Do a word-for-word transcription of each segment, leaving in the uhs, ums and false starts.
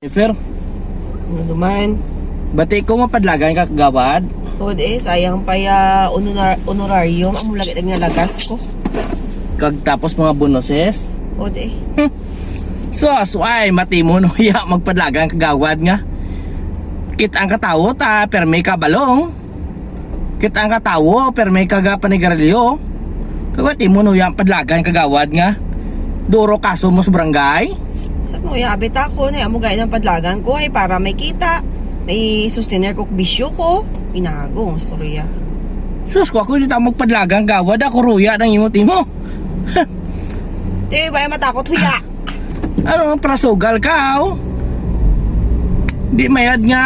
Jennifer, ano naman? Bati ko mapadlagan ka, kagawad. Hod eh, sayang pa ya honorar-, honorarium. Amo lagi nag nalagas ko. Kag tapos mga bonuses. Hod eh. Hmm. So, so ay, mati mo no ya magpadlagan, kagawad, nga. Kit ang katawo ta, permi ka balong. Kit ang katawo, permi ka ga panigarilyo. Kagawad, imo no yang padlagan, kagawad, nga duro kaso mo sa barangay. Sa mo, yabit ako na amo gaya ng padlagan ko ay para may kita. May sustener ko bisyo ko. Inago ang storya. Sus, ko ako di ta magpadlagan, gawad, ako ruya ng imo timo. Te, ba matakot huya? Ano, parasugal ka, oh? Di mayad nga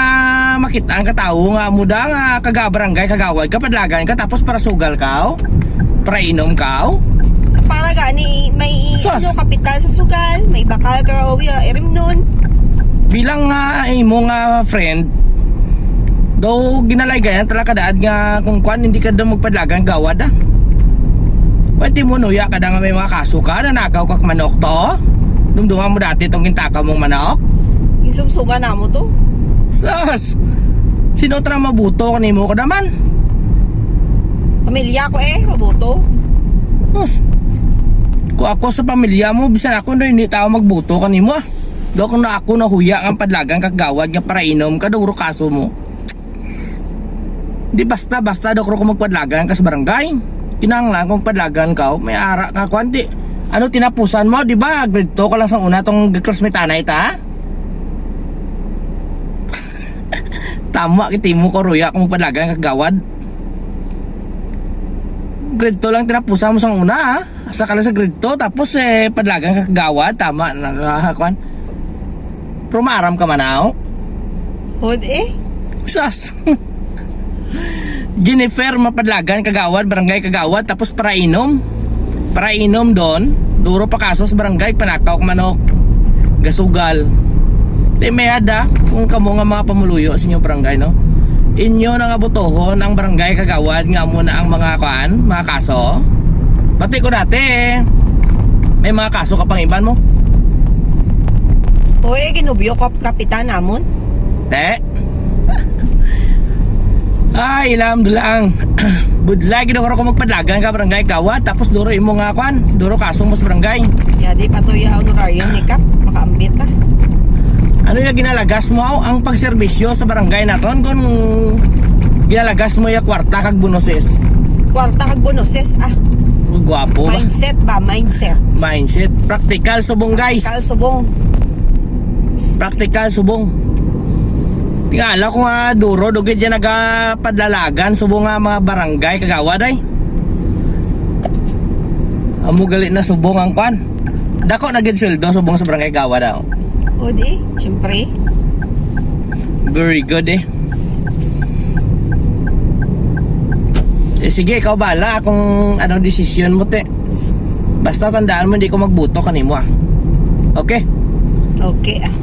makita ang katawo nga muda nga kaga-barangay, kagawad ka, padlagan ka, tapos parasugal ka, oh? Parainom ka, oh? Para gani, may Sus. Ano, kapital sa sugal, may bakal ka, oh, ya, irim nun. Bilang nga imo nga friend, daw ginalay gaya talaga daad nga kung kwan, hindi ka daw magpadlagan gawad, ah. Pwede mo nuya ka na nga may mga kaso ka, nanakaw ka manok to. Dumduma mo dati tong gintakaw mong manok? Gisumsuman na mo to. Sus! Sino tra mabuto kanimo ka naman? Pamilya ko eh, mabuto. Sus! Kung ako sa pamilya mo, bisan ako na hindi tao magbuto kanimo, ah. Daw kung na ako nahuya nga padlagan kagawad nga parainom ka, duro kaso mo. Di basta-basta daw ko magpadlagan ka sa barangay. Kinahanglan kung padlagan ka, may ara ka, kwan, di, ano, tinapusan mo, di ba? Grade two ka lang sa una tong classmate anay ta? Tama, kiti mo ko, ruya, kung padlagan ka gawad. Grade two lang tinapusan mo sa una, ha? Asa ka lang sa grade two, tapos, eh, padlagan ka gawad, tama, na, ah, kwan. Pero maaram ka man, aw? Hod eh. Sas. Jennifer, mapadlagan, kagawad, barangay kagawad, tapos parainom. Parainom doon, duro pa kaso sa barangay, panakaw ka manok. Gasugal. Di may ada, kung kamo nga mga pamuluyo sa inyong barangay, no? Inyo na nga botohon ang barangay kagawad nga amo na ang mga, kuan, mga kaso. Pati ko dati, may mga kaso ka pang iban mo? Uy, ginubyo ka kapitan namon. Te? Ay, ilam lang. Budlay, gid ako magpadlagan ka, barangay kawat. Tapos duro imo nga, kwan, duro kasong mas barangay. Ya, di pa to ya honorarium ni Kap. Makaambit na. Ano yung ginalagas mo, aw, ang pagserbisyo sa barangay naton? Kung ginalagas mo yung kwarta kag bonuses. Kwarta kag bonuses, ah. Gwapo ba? Mindset ba? Mindset. Mindset. Practical subong, guys. Practical subong. Practical subong. Tingala ko nga duro, dugid yan nagapadlalagan subong nga mga barangay kagawad ay. Amo gali na subong ang kwan. Dako na gid sweldo subong sa barangay kagawad daw. O di, syempre. Very good eh. Eh, sige, ikaw bala kung anong desisyon mo, te. Basta tandaan mo, hindi ko magbuto kanimo, ah. Okay? Okay, ah.